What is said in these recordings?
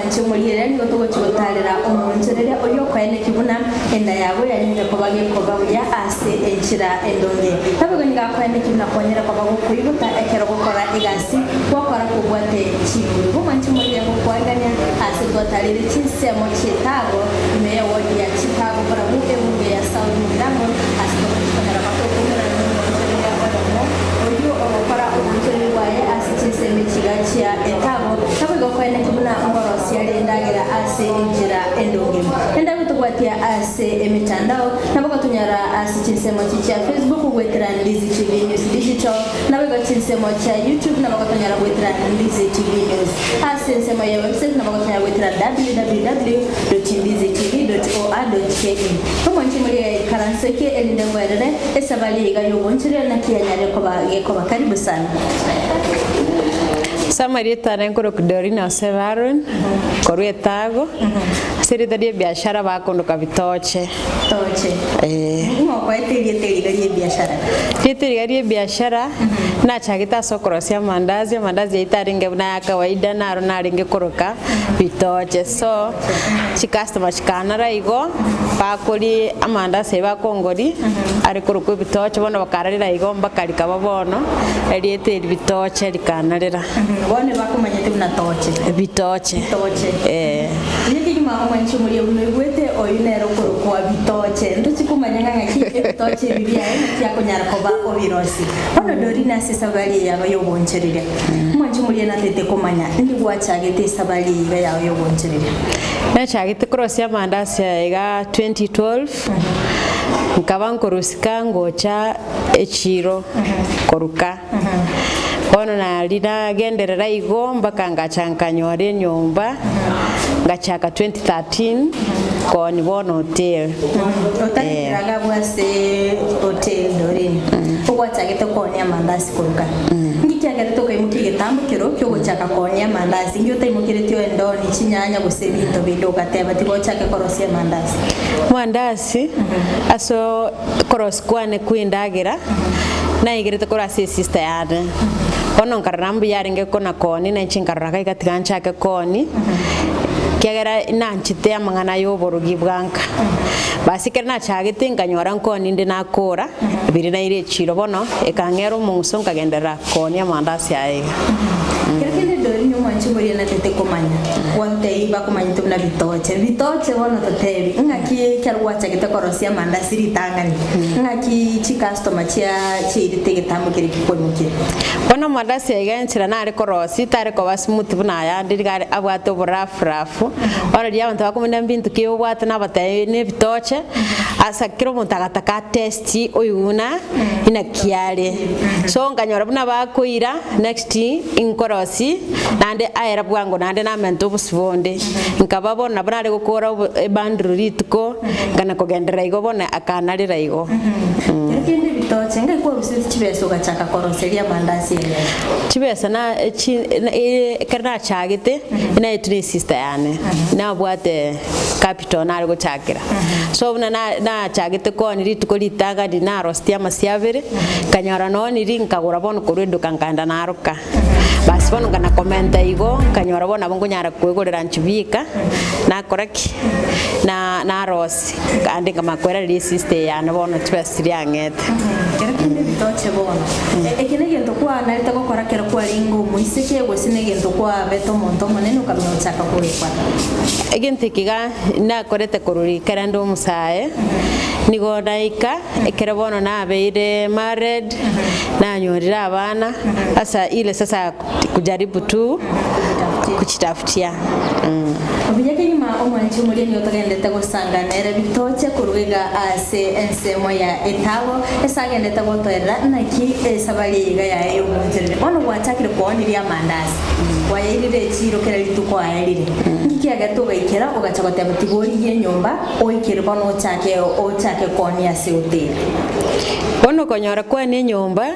Omwanche omoriereria nigo togochia gotaarera omoonchoreria oyio okoenekia buna enda yabo yanyarire koba gekoba buya ase enchera endonge. Naboigo nigo akoenekia buna kwanyare koba gokoigota ekero gokora egasi gwakora kobwate chinguru. Omwanche omoriereria ngokwarigania ase twatareire chinsemo chi'Etago ime y'ewodi ya Chicago barabwo ebunge ya South Mugirango ase togochia konyora batokomerana nomoonchoreria oyomo oyio ogokora oboonchoreria bwaye ase chinsemo echiga chia Etago. Naboigo koeneki buna ngorosia are endagera ase enchera endonge. Enda gotobwatia ase emetandao, nabo gotonyora ase chinsemo chi chia Facebook goetera Ndizi TV News Digital, naboigo chinsemo chia YouTube nabo gotonyora goetera Ndizi TV News. Ase ensemo ya website nabo gotonyora goetera www.ndizitv.or.ke. Omwanchi moria ikaranso eke erinde ngwerere esabari iga y'obonchoreria naki yanyare koba gekoba. Karibu sana. Ase amarieta ane nkorokwa Doreen Osebe Aaron, korwa Etago, ase erieta ria ebiashara bakondoka Bitoche. Toche. Eh. Ng'o okoete erieta eriga ria ebiashara? Erieta eriga ria ebiashara, nachagete ase okorosia amandazi, amandazi aito arenge buna aya kawaida naro narenge koroka Bitoche. So, chicustomer chikanara igo, bakoria amandasi ayio bakongori, are korokwa ebitoche, bono bakararera igo mpaka rikaba bono, erieta eri bitoche rikanarera. Bono ebakomanyete buna toche. Bitoche. Bitoche. Eh. Buya kegima omwanchi omoria buna oigwete, oyio nere okorokwa bitoche. Ntochi komanya ng'a ng'aki ebitoche ebi biaye naki akonyara koba obirosi. Bono Doreen ase esabari eye yabo y'obonchoreria. Omwanchi omoria natete komanya, ndi gwachagete esabari eye iga yao y'obonchoreria? Nachagete korosia amandasi aya iga 2012, nkaba nkorusika ngocha echiro koruka. Bono nari nagenderera igo mpaka ngacha nkanyora enyomba, ngachaka 2013 koonia bono hotel. Otarekire agabwo ase hotel Doreen, ogwachagete koonia amandasi koruka. Nki kiagerete okaimokia egetambo kero kiogochaka koonia amandasi? Nki otaimokeretie endoni, chinyanya gose ebinto binde ogateba tiga ochake korosia amandasi? Amandasi ase okorosia kwane kwa endagera, naigerete korwa ase esister yane. Bono nkarora mbuya arenge kona koonia, na inche nkarora iga iga tiga nchake koonia, ekiagera nanchete amang'ana ya oborogi bwa nka. Basi ekero nachagete nkanyora nkoonia inde nakora, biria naire echiro bono, ekang'era omong'uso nkagenderera koonia amandasi aya iga. Kero kende Doreen omwanchi omoria natete komanya, gwatebia bakomanyete buna bitoche. Bitoche bono totebi, ng'aki ekero gwachagete korosia amandasi ritang'ani, ng'aki chicustomer chia chiairete egetambo keria kikwaimokia? Bono amandasi aiga enchera nare korosia tare koba smooth buna ayande nigo are abwate oborafu rafu, bono riria abanto bakomanya mbinto ki obwate nabatebi na ebitoche, asa kera omonto agataka atesti oigwe buna inaki are. So nkanyora buna bakoira next inkorosi naende aera bwango naende namenta obosie bonde, nkaba bono nabo nare gokora obo ebundle rituko, nkana kogenderera igo bono akanarera igo. Kero kende ebitoche, ngai kwarusetie chibesa ogachaka koroseria amandasi aya? Chibesa na chi na ekero nachagete, naetwe na esister yane, nabwate capital nare gochakera. So buna na nachagete koonia rituko ritang'ani naroseti amasio abere, nkanyora nooniri nkagora bono korwa eduka nkaenda naroka. Basi bono nkana komenta igo, nkanyora bono nabo nkonyara koegorera nchibika, nakora ki? Na narosia, naende nkamanya koereria esister eye yane bono chibesa chiria ang'ete. Kero kende bitoche bono. Eke negento kwanarete gokora kero kwarenge omoiseke, gose negento kwabete omonto omonene okamanya gochaka kogekora? Egento eke iga nakorete korwa rikere inde omosae, nigo naika ekero bono nabeire married, nanyorire abana, sasa ile sasa kujaribu tu kujitafutia. Buya kegima omwanchi omoria nigo togenderete gosanga nere bitoche korwa iga ase ensemo ya Etago, ase agenderete gotoerera naki esabari eye iga yaye y'omoonchoreri. Bono gwachakire kooniria amandasi, kwayairire echiiro kera rituko aerire. Nki kiagerete ogaikera ogacha goteba tiga origie enyomba oikere bono ochake ochake koonia ase hoteli? Bono okonyora kwane enyomba,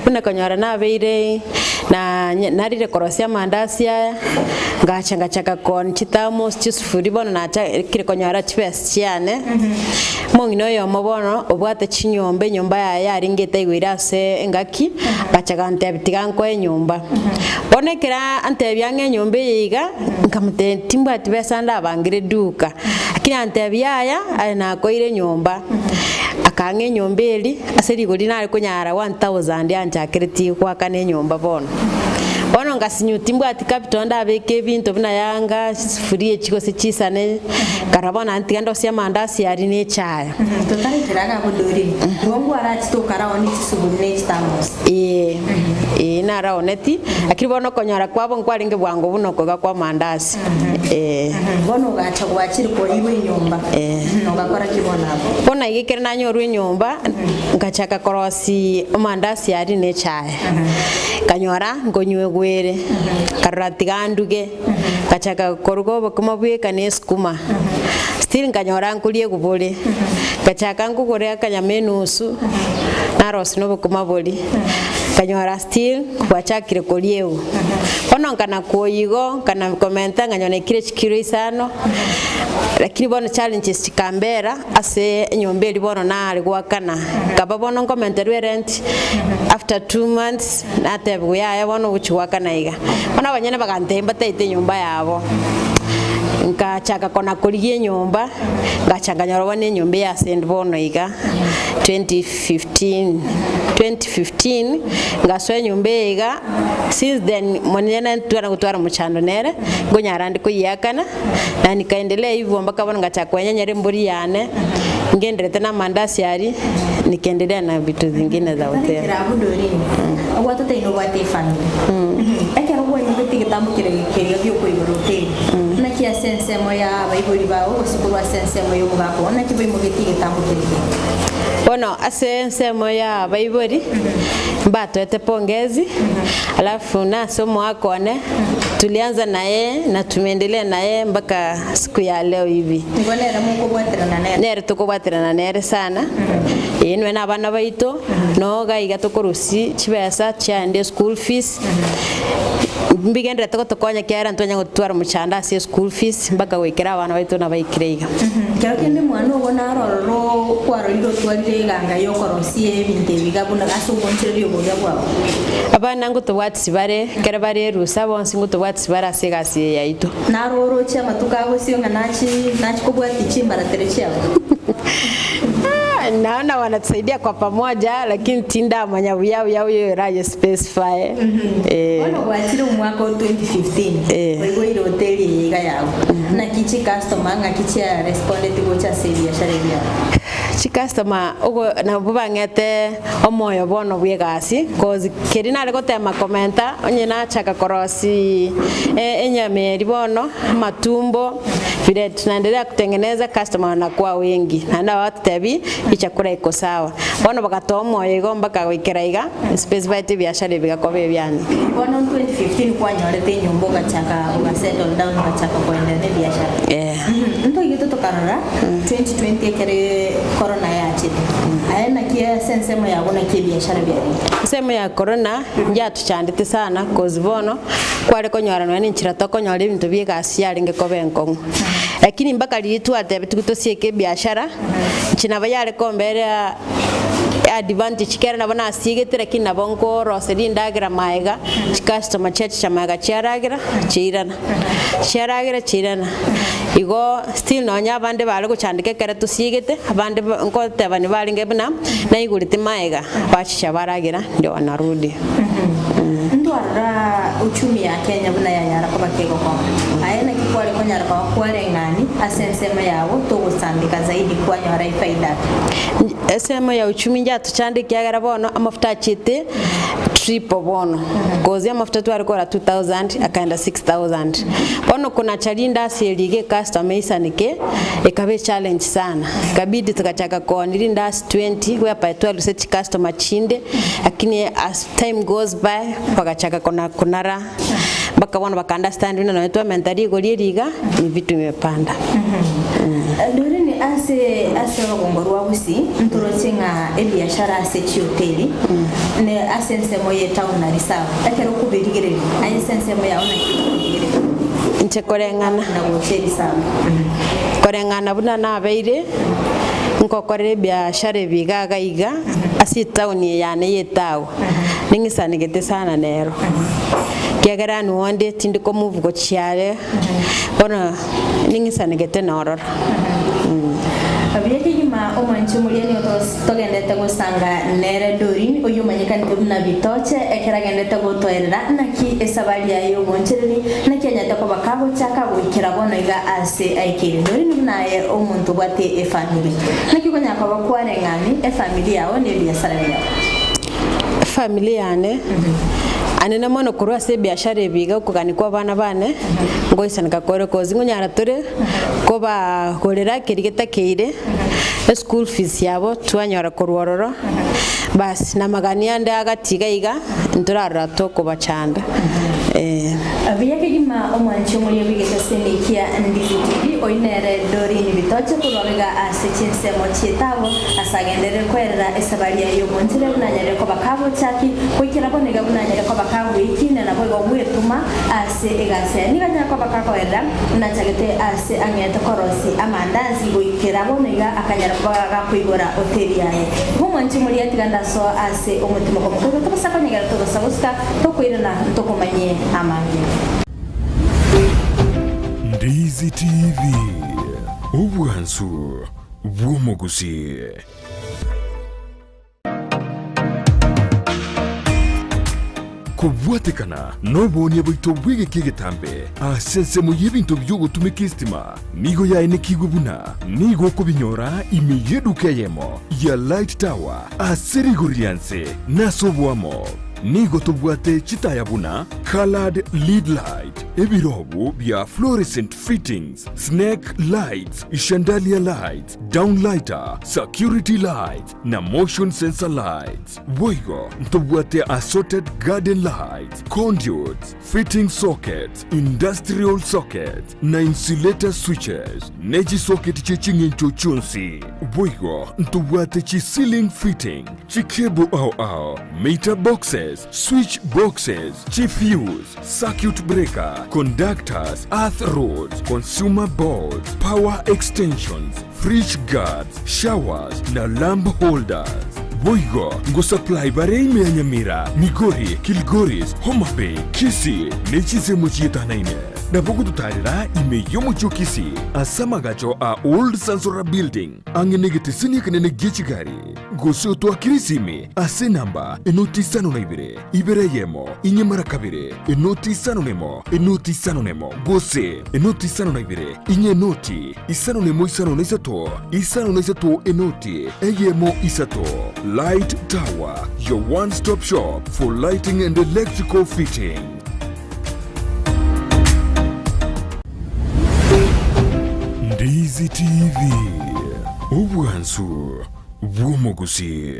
buna konyora nabeire. Na narire korosia amandasi aya, ngacha ngachaka kooni chithermos, chisufuri bono nachakire konyora chibesa chiane, omong'ina oyomo bono obwate chinyomba enyomba yaye yarenge etaigwere ase engaki, agacha agantebia tiga nkoe enyomba. Bono ekero antebia ang'e enyomba eye iga, nkamotebia timbwati besa ndabangere eduka, lakini antebia yaya aye nakoeire enyomba, akang'a enyomba eria. Ase rigori nare konyara 1000 yanchakeretie goakana enyomba bono. Bono ngasinywa timbwati capital ndabeke ebinto buna yanga, chisufuria echi gose chisane, nkarora bono naende tiga ndosie amandasi aria na echae. Totarekera iga abwo Doreen, igo ngwarachete okaraoni chisuguri ne chitamosi. Ee, ee naraoneti, lakini bono okonyora kwabo nkwarenge bwango buna okoiga kwa amandasi. Ee. Bono ogacha gwachire koigwa enyomba, ogakora ki bono abwo? Bono iga ekero nanyorwa enyomba, ngachaka korosia amandasi aria na echae, nkanyora nkonyuegwa ere, nkarora tiga nduge, ngachaka koruga obokima bweka na esukuma, still nkanyora nkoriegwa bore, ngachaka nkogora akanyama enusu, narosia na obokima boria, nkanyora still bwachakire koriegwa. Bono nkana koyia igo, nkana komenta nkanyora naikire chikiro isano, lakini bono challenges chikambera ase enyomba eria bono nare goakana, nkaba bono nkomenterwa erent, after 2 months natebiwa yaya bono ogochi goakana iga. Bono abanyene bagantebia mbataete enyomba yabo, nkachaka kona korigia enyomba, ngacha nkanyora bono enyomba eye ase inde bono iga 2015, 2015 ngasoa enyomba eye iga, since then monyene ntwara gotwara omochando nere, nkonyara ande koyiakana, na nikaendelea hivyo mpaka bono ngachaka kwenyenyera embori yane, ngenderete na amandasi aria, nikaendelea na vitu zingine za hoteli. Tarekera abwo Doreen, obwate obwate efamily. Ekero bwanyugete egetambo kere keria giokoigora hoteli, naki ase ensemo ya abaibori bao gose korwa ase ensemo ya omogaka oo, naki baimogetie egetambo kere keria? Bono ase ensemo ya abaibori, mbatoete pongezi, alafu na ase omogaka one, tulianza na yeye na tumeendelea na yeye mpaka siku ya leo hivi. Igo nere mokobwaterana nere? Nere tokobwaterana nere sana, ee nonye na abana baito, noga iga tokorusia chibesa chiaende school fees, mbigenderete gotokonya ekiagera ntwanya gotwara omochando ase eschool fees mpaka goikera abana baito nabaikire iga. Kero kende omwana ogo naro ororo kwarorire otwarire eganga yokorosia ebinto ebi iga buna ase obonchereri oboria bwao. Abana ngotobwatisi bare, ekero bare erusa bonsi ngotobwatisi bare ase egasi eye yaito. Naro oroche amatuko agosio ng'a nachi nachi kobwatia chimbaratero chiabo. Naona wanatusaidia kwa pamoja lakini tindamanya buya buya oyo oraye specify eh. Bono gwachire omwaka o 2015 Eh. oigoire hoteli eye iga yago naki chicustomer ng'aki chia respondeti gocha ase ebiashara ebi yago? Chicustomer ogo nabwo bang'ete omoyo bono bwa egasi cause keri nare gotema komenta onye nachaka korosia enyama eria bono amatumbo vile tunaendelea kutengeneza customer wanakuwa wengi naende nabo bagototebia echakura iko sawa. Bono bagatoa omoyo igo mpaka goikera iga specified ebiashara ebi bigakoba ebiane. Bono 2015 kwanyorete enyomba ogachaka ogasettle down ogachaka koenderea na ebiashara. Eh. Ntoigete tokarora 2020 ekere corona yachete aye naki ase ensemo yago naki ebiashara biarenge? Ensemo ya corona yatuchandete sana cause bono kware konyora nonya na enchera tokonyora ebinto bia egasi yarenge koba enkong'u. Lakini mpaka riria twatebetigwe tosieke ebiashara, inche nabo yare komberea advantage ekero nabo nasiegete lakini nabo nkoroseria endagera maega, chicustomer chiachicha maega chiaragera chiairana, chiaragera chiairana. Igo still nonya abande bare gochandeka ekero tosiegete, abande ba nkotebani barenge buna naigorete maega, bachicha baragera ndio wanarudi. Ntwarora uchumi ya Kenya buna yanyara koba kegokong'a, aye naki kware konyara koba kwareng'ani ase ensemo yago togosambeka zaidi kwanyora efaida ake? Ensemo ya uchumi njatochanda ekiagera bono amafuta achiete triple bono cause amafuta tware kogora 2000 akaenda 6000 bono konacha rindasi eri iga ecustomer eisaneke ekaba echallenge sana ikabidi togachaka koonia rindasi 20 whereby twaruse chicustomer chinde lakini as time goes by bagachaka kona konara mpaka bono baka understand buna nonye twamenta rigori eri iga ni vitu imepanda. Doreen. Ase ase orogongo rwa Gusii ntoroche ng'a ebiashara ase chihoteli ne ase ensemo ye town na reserve ekero okoberigereria aye ase ensemo yao naki okobirigereria? Inche koreng'ana. Na gocha ereserve. Koreng'ana buna nabeire ngokorera ebiashara ebi iga iga iga ase etown eye yane ya Etago, ning'isanegete sana nero, ekiagera nigo onde tindi komove gochia are, bono ning'isanegete nororo. Buya kegima omwanchi omoria nigo togendete gosanga nere Doreen, oyio omanyekanete buna Bitoche, ekero agendete gotoerera naki esabari yaye y'obonchereri, naki anyarete koba kagochaka goikera bono iga ase aikeire. Doreen buna aye omonto obwate efamiri, naki okonyara koba kwareng'ani efamiri yao na ebiasara biao? Efamiri yane, anene mono korwa ase ebiashara ebi iga okogania kwa abana bane, ngoisaneka kore cause ngonyara tore kobagorera keria getakeire, eschool fees yabo twanyora korwa ororo, bas namagani ande agati iga iga, ntorarora tokobachanda eh. Buya kegima omwanchi omoria bw'egete ase kia Ndizi TV, oyio nere Doreen Bitoche korwa iga ase chinsemo chi'etago, ase agenderere koerera esabari yaye y'omonchire buna anyare koba kagochaki, goikera bono iga buna anyare koba kagoikina naboigo gwetoma ase egasi yaye. Nigo anyare koba kakoerera buna achagete ase ang'ete korosia amandasi goikera bono iga akanyara koba gakoigora hoteli yaye. Igo omwanchi omoria tiga ndasoa ase omotimoko mokoigo tobasa konyegera tobasa gosuka tokoirana ntokomanyie amange. Ndizi TV, obwansu bw'omogusii. Kobwatekana noboonia bwaito bw'egeka egetambe ase ensemo y'ebinto bi'ogotumeka esitima nigo yaenekigwe buna nigo okobinyora ime y'eduka eyemo ya Light Tower ase rigori ria nse na ase oboamo. Nigo tobwate chitaya buna coloured lead light, ebirobu bia fluorescent fittings, snake lights, chandelier lights, downlighter, security lights, na motion sensor lights. Boigo ntobwate assorted garden lights, conduits, fitting sockets, industrial sockets, na insulator switches, ne chisocket chie ching'encho chionsi. Boigo ntobwate chi ceiling fitting, chicable ao ao, meter boxes, switch boxes, chifuse, circuit breaker, conductors, earth rods, consumer boards, power extensions, fridge guards, showers na lamp holders. Boigo ngosupply bare ime ya Nyamira, Migori, Kilgoris, Homa Bay, Kisii ne chinsemo chietanaine. Nabo gototarera ime y'omochie o Kisii ase amagacho a Old Sansora Building ang'e negeteseni ekenene gie chigari. Gose otwakere esimi ase enamba enoti isano na ibere, ibere eyemo, inye mara kabere, enoti isano nemo, enoti isano nemo, gose enoti isano na ibere, inye enoti isano nemo isano na isato, isano na isato enoti eyemo isato. Light Tower, your one stop shop for lighting and electrical fitting. Ndizi TV, obwansu bw'omogusii.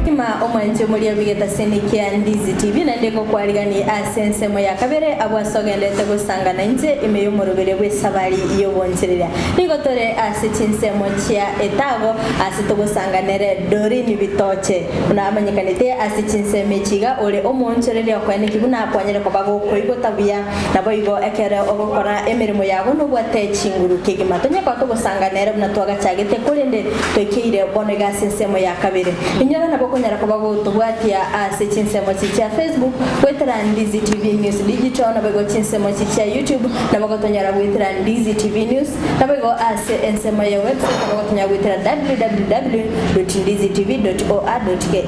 Kima omwanche omoria bw'egetaseni kia Ndizi TV naende ngokwariganie ase ensemo ya kabere abwo ase ogenderete gosangana inche ime y'omorobere bw'esabari y'obonchereria. Nigo tore ase chinsemo chia etago ase togosanganere Doreen Bitoche buna amanyekanete ase chinsemo echi iga ore omoonchoreria okoeneki buna kwanyare koba gokoigota buya Naboigo ekero ogokora emeremo yago nobwate chinguru kegima. Tonya koba togosanga nere buna twagachagete, korende toikeire bono iga ase ensemo ya kabere. Inyora nabo okonyara koba gotobwatia ase chinsemo chi chia Facebook, goetera Ndizi TV News Digital, naboigo chinsemo chi chia YouTube, nabo gotonyora goetera Ndizi TV News, naboigo ase ensemo ya website nabo gotonyora goetera www.ndizitv.or.ke.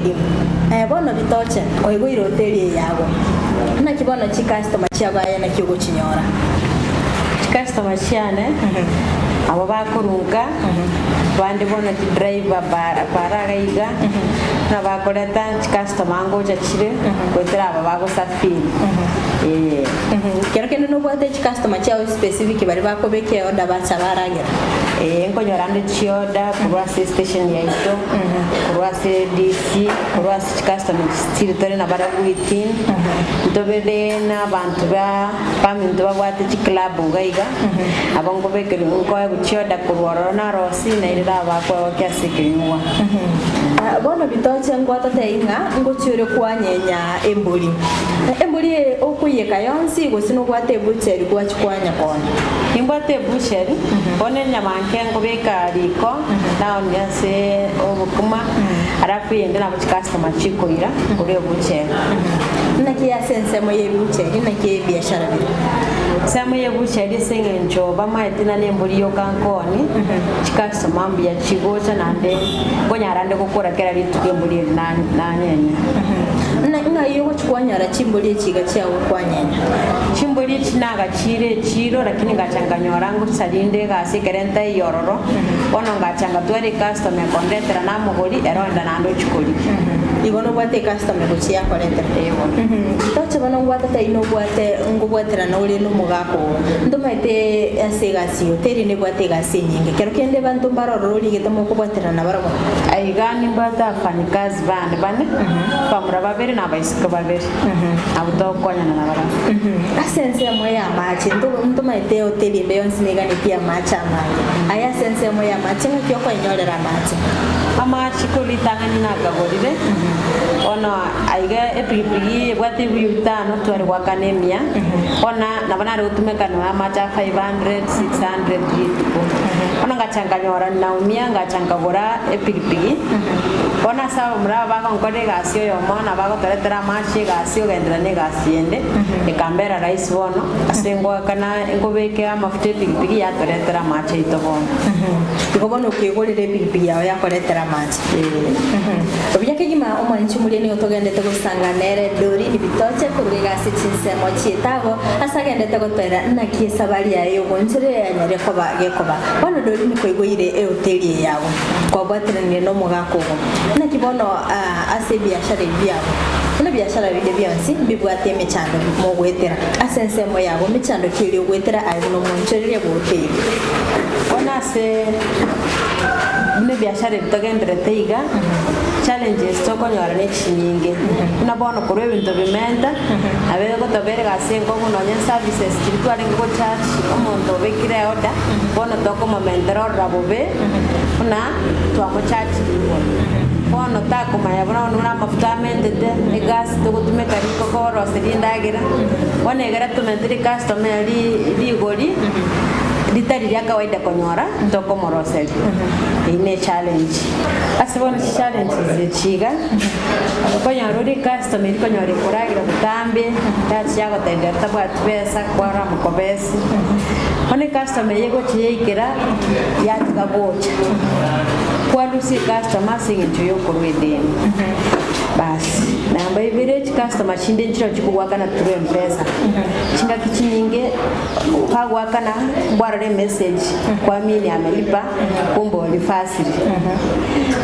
Aye bono bitoche, oigoire hoteli eye yago. Naki bono chikastoma chiago aye naki ogochinyora? Chikastoma chiane abo bakorunka bande bono chidriver bara iga iga buna bakoreta chikastoma ngocha chire goetera aba bagosafiri eh. Kero kende nobwate chikastoma chiao specific baria bakobeka eorder bacha baragera? Ee, nkonyora nde chiorder korwa ase estation yaito. korwa ase DC, korwa ase chicustomer echi still tore nabarabwo within, ntobere na abanto ba baminto babwate chiclub iga iga, nabo nkobekerwa nkoegwa chiorder korwa ororo narosia naende nabakoegokia ase ekenyugwa. Bono bitoche ngwatotebia ng'a ngochia ore kwanyenya embori. Embori eye okoiyeka yonsi gose nobwate ebucheri gwachia kwanya koonia? Nimbwate ebucheri, bono enyama nke nkobeka riko, naonia ase obokima, alafu eyende nabo chicustomer chikoira korwa ebucheri. Naki ase ensemo y'ebucheri naki ebiashara bire? Ensemo y'ebucheri ase eng'encho bamaete nane embori yoka nkoonia, chicustomer mbuya chigocha naende nkonyara nde gokora kera rituko embori eri nanyenya. Ng'ai ogochia kwanyora chimbori echi iga chiago kwanyenya? Chimbori echi nagachiire echiiro, lakini ngacha nkanyora ngosarinde egasi ekero ntaiyo ororo, bono ngacha ngatwara ecustomer ekondetera namogori, ere oenda naende ochia korigia. Igo nobwate ecustomer egochia yakoretera? Ee bono. Toche bono ngwate tari nobwate ngobwaterana ore nomogaka oo. Ntomaete ase egasi eye teri nebwate egasi enyinge. Kero kende abanto mbare ororo origete mokobwaterana nabarabwo. Aiga nimbwate abafanyikazi bande bane, abamura babere na abaiseke babere, abwo togokonyana nabarabwo. Ase ensemo y'amache, ntomaete hoteli ende yonsi neganetie amache amange. Aye ase ensemo y'amache ng'aki okoenyorera amache? Amache korwa ritang'ani nakagorire, bono aiga epigipigi ebwate ebibuyu bitano tware goakana emia, bono nabo nare gotumeka nonya amache a 500, 600 rituko. Bono ngacha nkanyora naumia ngacha nkagora epigipigi, bono ase abamura aba bagonkora egasi oyomo nabo agotoretera amache egasi ogenderera na egasi ende, ekambera rahisi bono ase ngoakana nkobeke amafuta epigipigi yatoretera amache aito bono. Igo bono okegorera epigipigi yao yakoretera amache. Obuya kegima omwanchi omoria nigo togendete gosanga nere Doreen Bitoche korwa iga ase chinsemo chi'etago ase agendete gotoera naki esabari yaye y'ogoonchoreria yanyarire koba gekoba. Bono Doreen koigoire ehoteli eye yago, kwabwateranire nomogaka ogo. Naki bono ase ebiashara ebi biago, buna ebiashara binde bionsi mbibwate emechando mogoetera. Ase ensemo yago mechando ki eria ogoetera aye buna omoonchoreria bw'ehoteli? Bono ase buna ebiashara ebi togendererete iga, challenges tokonyora ne chinyinge. Buna bono korwa ebinto bimenta, nabo egotobera egasi enkong'u nonye services chiria twarenge gocharge omonto obekire eorder, bono tokomomentera ororo bobe buna twamochachiri igoro. Bono takomanya buna bono buna amafuta amentete, egasi togotumeka riko koroseria endagera, bono egere tomentere ecustomer ri rigori ritari ria kawaida konyora tokomoroseria. Eyio ne echallenge. Ase bono chichallenges echi iga, okonyora ore ecustomer eri konyora ekoragera botambe, yachia yagotebia tabwati besa kwarora mokobesi, bono ecustomer eye egochia yaikera yatiga gocha, kwarusia ecustomer ase eng'encho ya okorwa edeni. Basi, namba ibere chicustomer chinde nchireo chikogoakana through mpesa, chingaki chinyinge Kwagoakana kwarora emessage kwamini amelipa kumbe ori fasiri.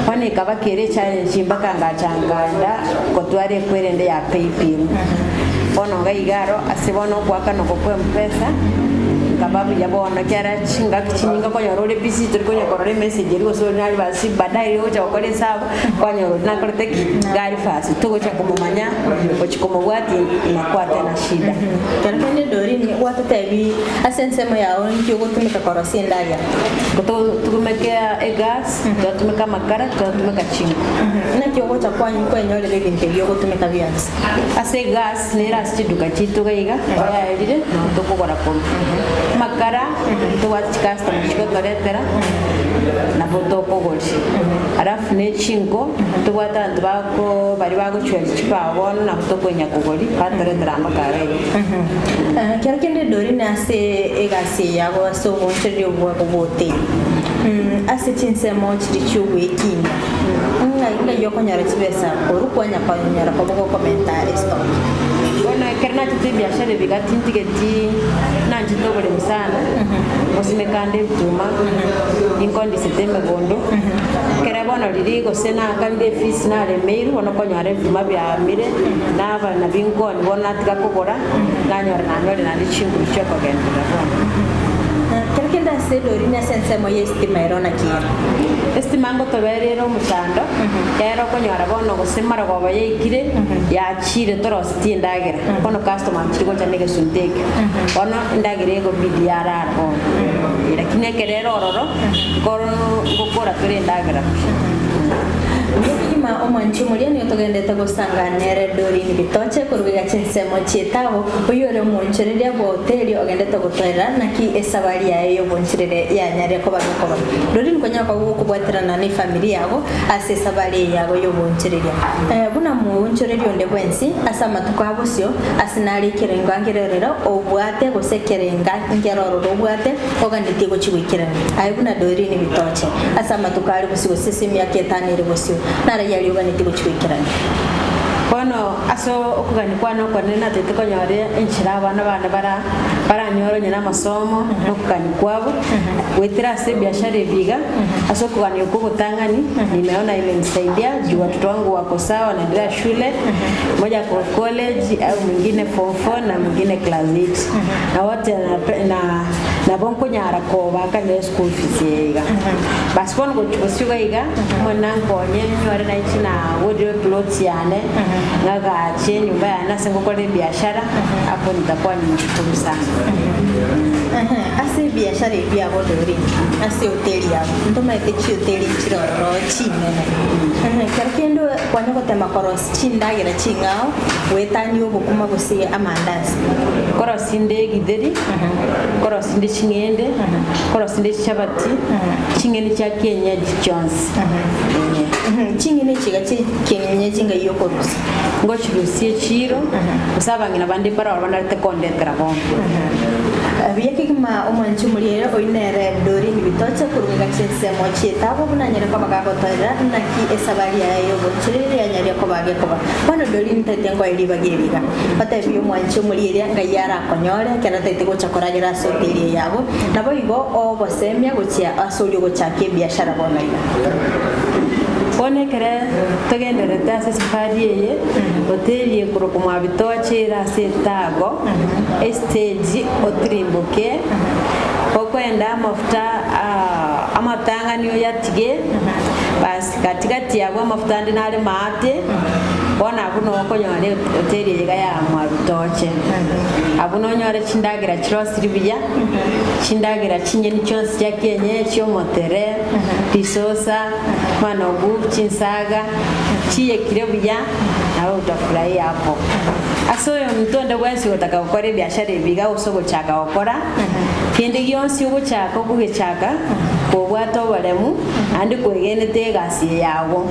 Bono ekaba kere echallenge mpaka ngacha nkaenda gotwara ekwerende ya paybill. Bono iga iga aro ase bono ogoakana oko kwa mpesa nkaba buya bono ekiagera chingaki chinyinge okonyora ore busy tori konya korora emessage eria gose ore nari basi baadaye riria ogocha gokora esabu kwanyora oria nakorete ki? Iga ari fast togocha komomanya gochia komobwatia inakuwa tena shida. Kero kende Doreen gwatotebi ase ensemo yao ninki ogotumeka korosia endagera. Togomeke egas, twatumeka amakara, twatumeka chinko. Naki ogocha kwanyu kwenyorera ebinto ebi ogotumeka bionsi? Ase egas nere ase chiduka chiaito iga iga, yaerire nabo tokogora korwa. Amakara ntobwate chicustomer chigotoretera nabo tokogoria. Alafu ne chinko ntobwate abanto bako baria bagochweria chibao bono nabo tokonya kogoria batoretera mpaka iga iga. Kero kende Doreen ase egasi eye yago ase oboonchoreria obwabo bw'hoteli, ase chinsemo chiria chi'ogwekinia, ng'ai ng'ai okonyora chibesa korwa kwanya konyora koba gokomenta estock? Bono ekero nachete ebiashara ebi iga tintigeti nanchete oboremi sana, ngosimeka nde ebituma, ninkondisete emegondo, ekere bono riria gose naakanire efees naremeirwe, bono okonyora ebituma biamire, naba nabio nkoni bono natiga kogora, nanyora nanyore naende chinguru chiokogenderera bono. Kero kende ase edori na ase ensemo y'esitima ero naki ere? Esitima ngotobera ere omochando, ekero okonyora bono gose marogoba yaikire, yachire toroseti endagera, bono customer achire gocha na egesunte ekio, bono endagera egobidi yarara bono. Lakini ekero ere ororo, nkoro ngokora tore endagera pi. Mbuya kegima omwanchi omoria nigo togenderete gosanga nere Doreen Bitoche korwa iga chinsemo chi'etago, oyio ore omoonchoreria bw'hoteli ogendete gotoerera naki esabari yaye y'obonchorere yanyarire koba gekoba. Doreen konya koba gokobwaterana nefamiri yago ase esabari eye yago y'obonchoreria. Buna moonchoreria onde bwensi ase amatuko a bosio ase nare ekerengo angererere obwate gose ekerenga nkerororo obwate oganetie gochia goikerana. Aye buna Doreen Bitoche ase amatuko are bosio gose ase emiaka etano ere bosio, nare yaria oganetie gochia goikerana. Bono ase okogania kwane okonene natagete konyora enchera abana bane bara baranyore onye namasomo na okogania kwabo, goetera ase ebiashara ebi iga, ase okogania okwo ogotang'ani, nimeona imenisaidia juu watoto wangu wako sawa wanaendelea shule, mmoja ako college au mwingine form four na mwingine class eight, na wote na nabo nkonyara kobaakanera eschool fees eye iga. Basi bono gochia bosio iga iga, Omonene ankonye nyore nainche nagorire eplot yane, ng'agache enyomba yane ase ngokora ebiashara, hapo nitakuwa nimeshukuru sana. Ase ebiashara ebi biabo Doreen, ase ehoteli yabo, ntomaete chihoteli nchire ororo chinene. Ekero kende kwanya gotema korosia chindagera ching'ao, goetania obokima gose amandasi. Nkorosia inde egitheri, nkorosia inde ching'ende, nkorosia inde chichabati, ching'eni chia kienyeji chionsi. Ee. Ching'eni echi iga chia kienyeji ngai okorusia? Ngochirusia echiiro, gose abang'ina bande mbaroro banarete kondetera bono. Buya kegima omwanchi omoriere oyio nere Doreen Bitoche korwa iga chinsemo chi'etaabo buna anyare koba gagotoerera naki esabari yaye y'obonchoreri yanyaria koba gekoba. Bono Doreen ntaete nkoe ribaga eri iga. Otebie omwanchi omorieria ngai arakonyore ekero otaete gocha koragera ase hoteli eye yago, naboigo obosemia gochia ase oria ogochaka ebiashara bono iga. Bono ekero togendererete ase esafari eye, hoteli ekorokwa Mwabitoche ere ase etago, estage otirimboke, okoenda amafuta amatang'ani oyatige, basi gatigati abwo amafuta ande nare maate, bono abwo noo okonyora hoteli eye iga ya Mwabitoche. Abwo nonyore chindagera chirosiri buya, chindagera chinyeni chionsi chia kienyeji, omotere, risosa, manogu, chinsaga, chiyekire buya, nawe utafurahia hapo. Ase oyominto onde bwensi ogotaka gokora ebiashara ebi iga gose ogochaka gokora, kende gionsi ogochaka okogechaka, kobwate oboremu, naende kwegenete egasi eye yago.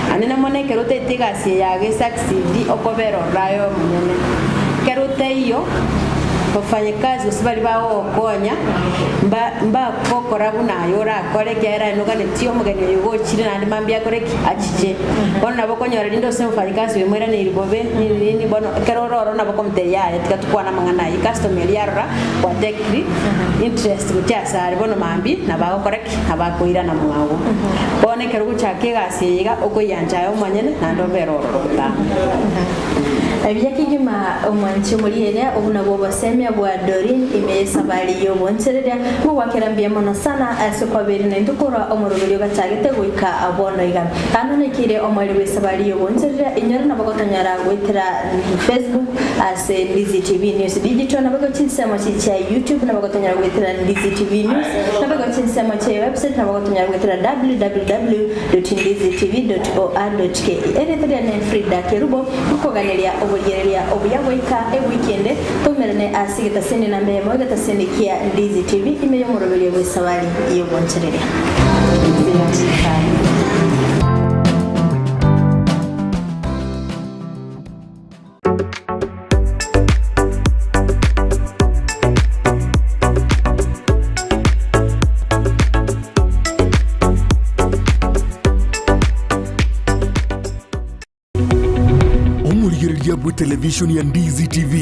Naende na mono ekero otaete egasi eye yago esucceed, okobera ororo aye omonyene. Ekero otaiyo, wafanyakazi gose baria bagogokonya, mba mbagokora buna aye orakore ekiagera aye noganetie omogeni oyo gochire naende mambia akore ki? Achiche. Bono nabo okonyora rinde ase omofanyakazi oyo omoiraneiri bobe, nini nini, bono ekero ore ororo nabo okomotebia yaya tiga tukwane amang'ana ayio, customer eria yarora gwatekiri interest gochia asare bono mambia nabo agokora ki? Nabo akoirana mwago. Bono ekero ogochaka egasi eye iga, okoyiancha aye omonyene naende obere ororo botambe. Ebiya kegima omwanchi omorieria, obwo nabwo obosemia bwa Doreen ime y'esabari y'obonchereria, Mogwakera mbuya mono sana ase okwabeire naintwe korwa omoroberio gachagete goika bono iga. Ano naikeire omoerio bw'esabari y'obonchereria, inyore nabo gotonyora goetera Facebook ase Ndizi TV News Digital, naboigo chinsemo chia YouTube nabo gotonyora goetera Ndizi TV News, naboigo chinsemo chia website nabo gotonyora goetera www.ndizitv.or.ke. Erieta riane Frida Kerubo, nkoganeria oboriereria obuya goika ewiki ende Toumerane ase egetaseni namba eyemo egetaseni kia Ndizi TV ime y'omoroberio bw'esabari y'obonchereria. Omorigereria bw'etelevishoni ya Ndizi TV.